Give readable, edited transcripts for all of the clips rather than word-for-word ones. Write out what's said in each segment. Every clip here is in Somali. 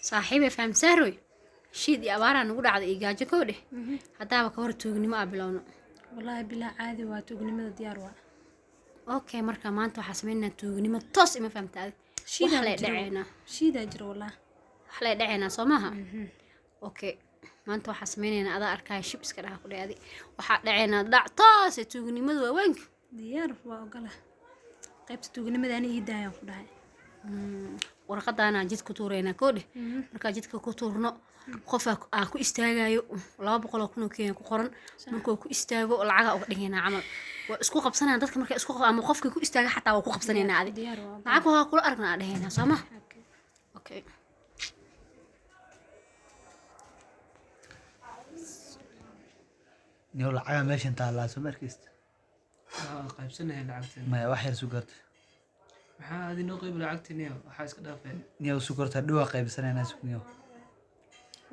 Saaxiibay fahamsaaroy, shiid iyo abaaraa nagu dhacday iyo gaajo. Koo dheh, haddaaba ka hor tuugnimo aa bilowno. Wallaahi bilaa, caadi waa tuugnimada, diyaar waa. Okay, marka maanta waxaa sameynaa tuugnimo toos, ima fahamta adi? Shiidaa wax lay jiro. Dhaceynaa. Shiidaa jiro wallaahi. Wax lay dhaceynaa, soo maaha? Okay, maanta waxaa sameynaynaa, adaa arkaya, shib iska dhaha ku dhe adi, waxaa dhaceynaa dhac toos ee tuugnimada waaweynka. Diyaar waa, ogola qaybta tuugnimada, ani ii daayaan ku dhahay. Warqadaanaa jid ku tuureynaa, koo dheh. Markaa jidka ku tuurno, qofaa aa ku istaagayo, 200,000 oo Kenya ku qoran. Markuu ku istaago, lacagaa uga dhigaynaa camal, waa isku qabsanaya dadka. Marka isku ama qofkii ku istaaga xataa waa ku qabsanaynaa adi. Diyaar waa, ogola. Lacag waa kula aragnaa aa dhehaynaa, soo ma? Okay. Okay. Niyow, lacagaa meeshan taallaa, soo ma arkaysta? Waa qaybsanahay lacagtan. Maya, wax yar sugarta. Maxaa adi noo qayb lacagtaniyo? Waxaa iska dhaafay. Niyow, sugarta dhowaa qaybsanaynaa, sug niyow.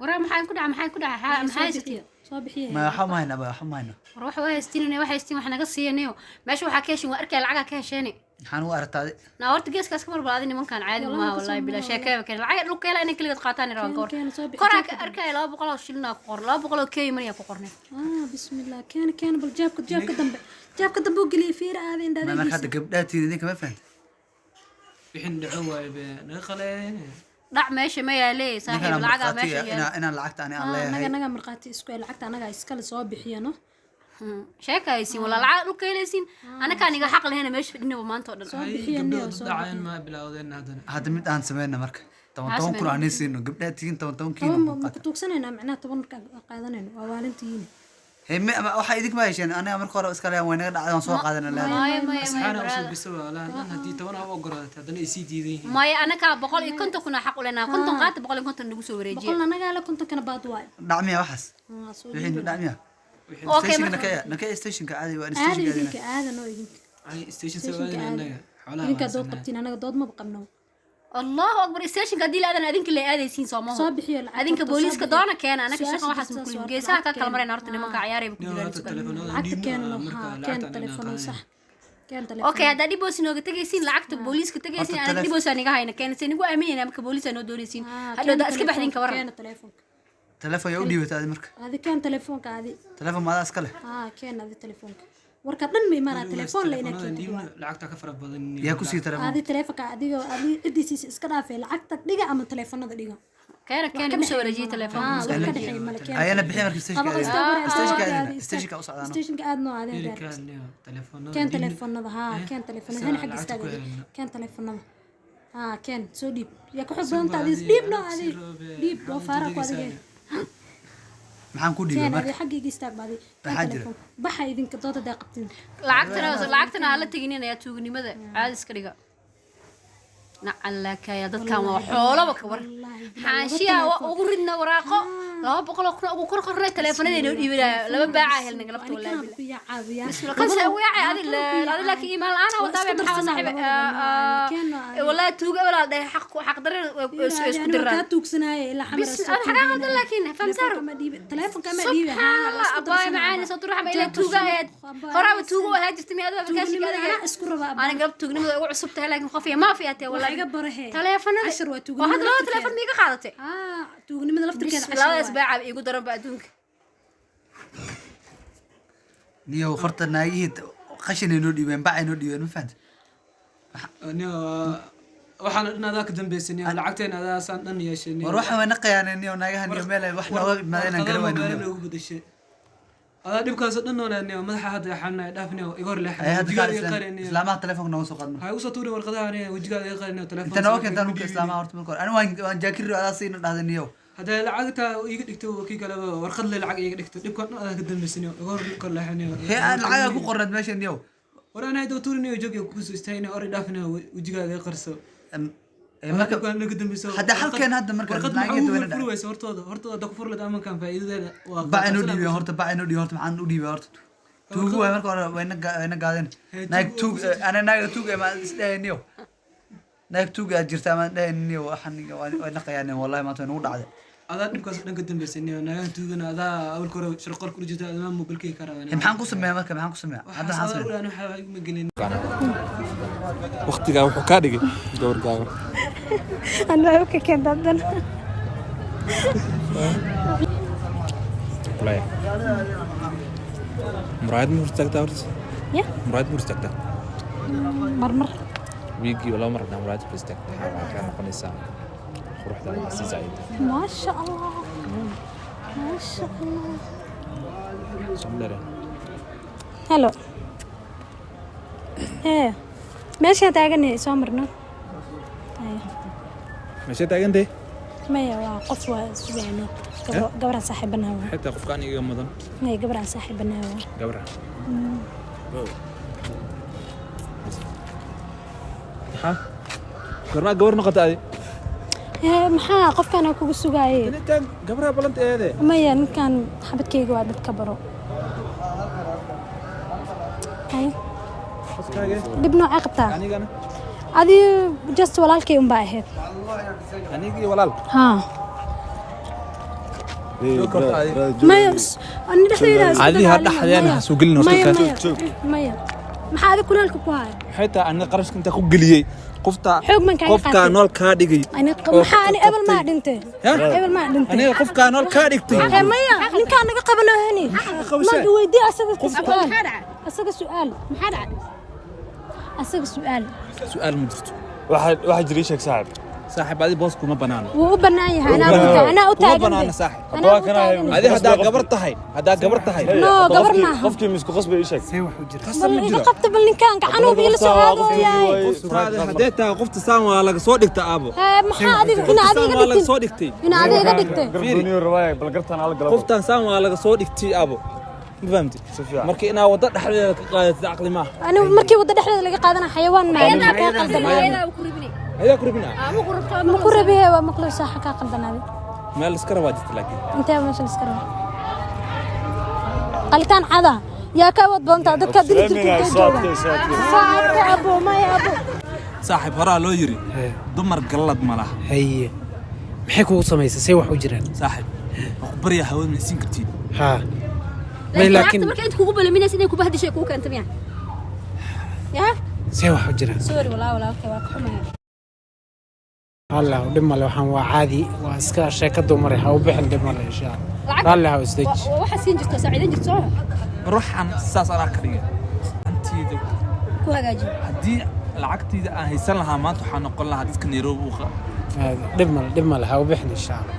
Waraa, maxaa ku dhaca? Maxaa ku dhaca? Soo Maxaa haysatiin? bixiya, soo bixiya. Maya, waxa ma hayna ba, waxa ma hayno. War waxa waa haystiin, wax haystiin, wax naga siiyanayo. Meesha waxaa ka heshin waa arkaya, lacagaa ka hesheene. Maxaan u aragtaa adi? Naa horta geeskaas ka marbal adi, nimankan caadi Wallahi maaha. ka Wallahi soo bila maaha. Sheekaya keen lacag dhulka hela inay kaligood qaataan rabaan Keen, ka hor. keen, soo bixi. Koraa ka Jaabka. arkaya, 200 oo shilin aa ku qoran, 200 oo Kenya money aa ku qornay. Ah, bismillah, keena, keena bal. Jaabka, jaabka dambe, jaabka dambe u geliyay, fiira aada. Ma marka hadda indhaadaygiisa. gabdhaha tiid idinka, ma fahanta? Wixin dhaco waaye be naga qaleen. Dhac meesha ma yaale, saaxiib. Ninkaan Lacagaa markhaati meesha yaal. inaan lacagta ani aan anaga leeyahay. Naga markhaati isku eh, lacagta anaga iskale, soo bixiyano. Sheeka haysiin walaa, lacag dhulka helaysiin, anakaan iga xaq lahayna meesha fadhinaba maanta oo dhan. Soo bixiya. Gabdho Niyo, soo dhacayan bixiya. ma bilowdeen haddana? Hadda mid aan sameyna marka, toban Maxaa toban kun sameyna? aan siino gabdhaha tihiin, toban toban kiino 10 ku ma qaata. ku tuugsanaynaa macnaha? 10 markaa qaadanayno waa waalintihiin. Hee, waxa idinka ma hesheen, aniga marka hore iska leeyahay, way naga dhacday, waan soo qaadana leedahay. Maya, maya, maya. Asxaana Brother. usoo bisa waa laan dhan, haddii 10 aa u ogolaatay haddana ay sii diidan yihiin. Maya, anakaa 150,000 aa xaq u leenaha. 50 qaata, 150 nagu soo wareejiye. 100-na anagaa le, 50-kana baad waayo. Dhacmiya waxaas? Ah, soo wixii dhiiba. Dhacmiya? Okay. Stationka. Marka Nakaya stationka caadi waa aada stationka idinka aadina. Aada noo idinka. Ay station soo Stationka aadina aada. annaga xoolaha. Idinkaa dood haysanaa. qabtiin, anaga dood maba qabno. Allahu akbar, stationka haddii la aadan adinka la aadaysiin, soo maho? Soo bixiyo lacag Adinka horta, soo booliiska bixiyo. doona keena, anaka Su-aasha shaqa waxaas jirta, makulin soo geesaha ka lacag kala keena. marayna horta nimanka ciyaarayba ku Niyow, jiraan horta sugan. telefoonada Lacagta dhiibna, keena no. marka Ha, keena lacagta annaga telefoonada, qaadanayna. sax, keena telefoonada. Okay, haddaa dhiboosi nooga tegaysiin, lacagta booliiska tegaysiin. Horta Anaga dhiboosi aniga hayna keena, se nagu aaminayna marka booliis aa noo doonaysiin. Ah, Hadhow keena daa iska baxdin, ka telefoonka, waran? keena telefoonka. Telefoon yaa u dhiibatay adi marka? Adi keen telefoonka adi. Telefoon maadaa iska leh? Haa, keen adi telefoonka. Warka dhan ma imaanaa, telefoon la inaa Telefoonada keentid dhiibna, waay. lacagta ka fara badan. Yaa ku sii telefoon? Adi telefoonka adiga, adi cidiisiisa iska dhaafee, lacagta dhiga ama telefoonada dhiga. Keena, keena, igu soo wareejiye telefoon. Haa, wax ka dhexeeya male, keena. Ayana bixiya marka stationka Qaba aadina. istaag hore, Stationka aad aadina, aad stationka u socdaano. Stationka aad noo aadeen gaar. Helikaan niyow, telefoonada Keen dhiibna. telefoonada, haa. Eh, Keen telefoonada. saa Hani xagga lacagta istaag ku adi. helno. Keen telefoonada, haa, keen, soo dhiib. Yaa ku xog badanta adi? Adi, Dhiib noo anaa adi. kusii robe, Dhiib maxaa oo faara ku ujeedaysaa? adiga. Maxaan ku dhiibay Keen adi. marka? Xaggayga istaag ba adi. Keen Maxaa jira? telefoon baxa, idinka dood hadaa qabtiin. Lacagtana aan la teginin ayaa tuugnimada caadi iska dhiga. Nacalakaya, dadkan waa xoolaba, ka war. Wallaahi, bilaa, Xaanshiyaa laba waa telefoon. ugu ridna waraaqo, 200,000 ugu kor qornay, teleefanadii noo dhiibanaya, laba baacaa helnay galabta. Ani Wallaahi kanaan bilaa. ku yaa caawiyaa. Bismillah, kan see ugu yaacay adi? Adi laakiin iimaan la'aan Waa wadaabe isku maxaa darsanaa saaxiib? labadaba, keen oo adi. Wallaahi tuuga walaal dhahay, xaq xaq darre isku Aniga diraan. kaa tuugsanaaye ilaa xamar. Bis ana xagaa qaldan, laakiin famsaaro. Telefoonka ma dhiibe. Subxaan Allah, abaay macaani soo turaxma ilaa tuuga ahayd horaaba, tuuga u ahaa jirta mi adiga kaashiga Tuugnimada adiga? anaa isku rabaa. Ana galab tuugnimada ugu cusub tahay, laakiin qof iyo maafiya tahay. Wax Wallaahi iga barahe. Taleefanada Cashar waa oo tuugnimada hadda laba laftirkeeda. telefoon miiga qaadatay? Haa, tuugnimada laftirkeeda Bis cashar labadaas waay. baacaaba iigu daran ba adduunka. Niyow, horta naagihii qashinay noo dhiibeen, bacay noo dhiibeen, ma fahanta? Niyow, waxaana dhan adaa ka dambeysay niyow, lacagteena adaa saan dhan yeeshay niyow. War waxaan way naqayaan niyow, naagahan niyow, meel ay wax nooga imaadeen aan garan wayno Warqadaha niyow. noogu bedeshay adaa dhibkaasoo dhan noolaa niyow, madaxa hadda xanuunaya, dhaaf niyow, iga hor leexa. Ay hadda Wejigaada kaar iga qari niyow. Islaamaha telefoonka nooga soo qaad marka. Waxay usoo tuurin warqadaha niyow, wejigaada iga qari niyow, telefoon Inta nooga keentaan marka islaamaha horta marka hore, ani waan jaakiri, adaa siina dhahday niyow. Haddee lacagta iiga dhigto, kii kaleba warqad le lacag iiga dhigto, dhibkaan dhan adaa ka dambeysay niyow, iga hor kor leexa niyow. Hee, aan lacagaa ku qornayd meesha niyow. War anaa doo tuurin niyow, joog kusoo istaagay niyow, ori dhaaf niyow, wejigaada iga qarso. Ee, marka dhibkaan dhan ka dambeysay. Hadda halkeen hadda marka warqad lacag maxaa ugu weyna furi weysa hortooda? Hortooda hadda ku furi lahayd amankan faa'iidadeeda waa bacay noo dhiibeen horta, bacay noo dhiibeen horta. Maxaan u dhiibay horta? Tuugu waay marka hore, wayna gaadeen. Hee, naag tuugu tuug ana naaga tuug ma isdhahay niyow, naag tuug aad jirta ama dhahay niyow, waxaan way naqayaan wallahi, maanta way nagu dhacday. Adaa dhibkaas dhan ka dambeysay niyo, naagaha tuugana adaa awalka hore shirqool kula jirta, adaa mobilkayga ka rabaa. Maxaan ku sameeyaa marka? Maxaan ku sameeyaa hadda? Maxaan sameeyaa? Waxaa iguma gelin. Waqtigaa wuxuu kaa dhigay gabar gaaban. Anaa ka keenta haddana. Kulaya. Muraayad ma hortaagtaa horta? Ya. Muraayad ma hortaagtaa? Marmar. Wiigii laba mar haddaan muraayad hor istaagtaa, waxaa kaa noqonaysaa quruxdaada waa sii zaa'ida. Maasha Allah, maasha Allah. Soo ma dheereen? Hello, hee, meeshaan taaganay soo marno. Haya. Meeshee taagantay? Maya, waa qof, waa sugayno gabaraan saaxiibanaha waa. Xitaa qofka aniga mudan. Maya, gabaraan saaxiibanaha waa. Gabra. Maxaa? Goormaa gabar noqota adi? Hee, maxaa qofkaan kugu sugaayay? Ninkan gabraa balanta eede. Maya, ninkan xabadkayga waa dadka baro. Haya. Qofkaage? Dhib noocee qabtaa? Anigana? Adi just walaalkay unbaa ahayd. Anigii walaal. Haa. Maya, ani dhexdeeda isku Adi ha dagaalina, dhexdeena maya. ha soo gelin horta Maya, ka. maya, maya, maxaa adi kulaalka ku haya? Xitaa aniga qarashka intaa ku geliyey qofta Xoog man kaaga qofkaa qaatay. nool kaa dhigay. Ani oo maxaa ani ebel maa qabtay. dhintay? Ya? Ebel maa dhintay? Aniga qofkaa nool kaa dhigtay. Hee, maya, ninkaan naga qabano hani. Qabashay? Ma weydii asaga su'aal. Maxaa dhacay? Asaga su'aal. Maxaa dhacay? Asaga su'aal. Su'aal ma jirto. Waxaa jira, ii sheeg, saaxib. Saaxiib, adi boos kuma banaano. Wuu u bannaan yahay, anaa u anaa u Kuma taagan. banaana, saaxiib. Anaa u Haddaba kana taagan. Adi haddaa gabar tahay, haddaa gabar tahay. No, gabar maaha. Qofkii misku qasbay, ii sheeg. See wax u jira? Qasab Bal ma iga jiro. qabta, bal ninkaan gacanuub iila soo aadooyaay. Qoftaada haddee tahay qofta saan waa laga soo dhigta, aabo. Hee, maxaa adiga ina Qofta adiga saan waa laga dhigtay? soo dhigtay. Ina adiga iga dhigtay. Gardooniyo rawaaya, bal gartaan ala galabo. Qoftaan saan waa laga soo dhigtay, aabo. Ma fahamtid? Si fiican. Marka inaa waddo dhexdeeda ka qaadatid caqli maaha. Ani markii wadda dhexdeeda laga qaadana xayawaan maaha, kaa qaldanaaday. Ayadaa ku ribinay. Ayaa ku rabinaa. Ama ku rabtaa. Ma ku rabihe, waa maqlo saaxa, kaa qaldanaaday. Meel iska rabaa jirta laakiin. Intee meesha la iska rabaa? Qalitaan cada yaa ka awood badantaa dadkaa dili jirta, intee jooga saacadka? Abo, maya, abo. Saaxiib, horaa loo yiri dumar gallad ma laha. Haye, maxay kugu samaysay? See wax u jiraan? Saaxiib, waa ku baryaa, hawada ma isiin kartiin? Haa, may laakiin laakiin marka inta kugu balaminaysa inay kubahdishay kugu keento miya ya? See wax u jiraan? Sorry, walaa walaalkay, waa ka xumahay. Halla, dhib male, waxaan waa caadi, waa iska sheeka dumare, ha u bixin, dhib male, insha Allah, raalli ha isdeji. Waxaa siin jirto, saaciidan jirto soo. Ruuxan saas anaa ka dhigay lacagtayda. Ku hagaajiyo. Haddii lacagtayda aan haysan lahaa maanta, waxaa noqon lahaa dadka Nairobi u Dhib male, dhib male, ha u bixin, insha Allah.